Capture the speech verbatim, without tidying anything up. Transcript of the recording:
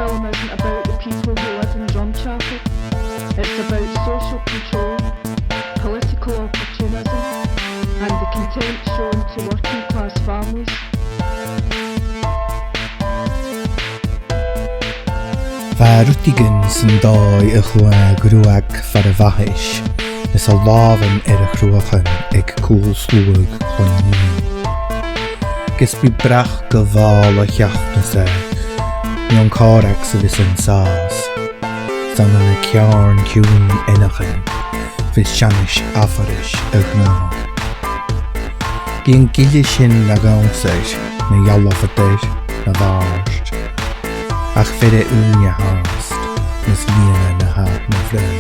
Film isn't about the people who live in Drumchapel. It's about social control, political opportunism, and the contempt shown to working class families. Bha rudeigin san dòigh a chluinneadh gruag far a' bhathais, is a làmhan air a chruachan aig cùl sluagh Chloinn Nighean. Gus am biodh brath gu bheil a' cheann-uidhe, no an còrr aig a bhios an sàs, 's ann an ceàrn-chiùin eanchainn, bhiodh seanais amharais a' ghnàth. Gidheadh an gille sin na dhannsair, na dhealbhadair, na bhàrd, ach fear ùine fhathast, nas mìonaine na tha na bhreith.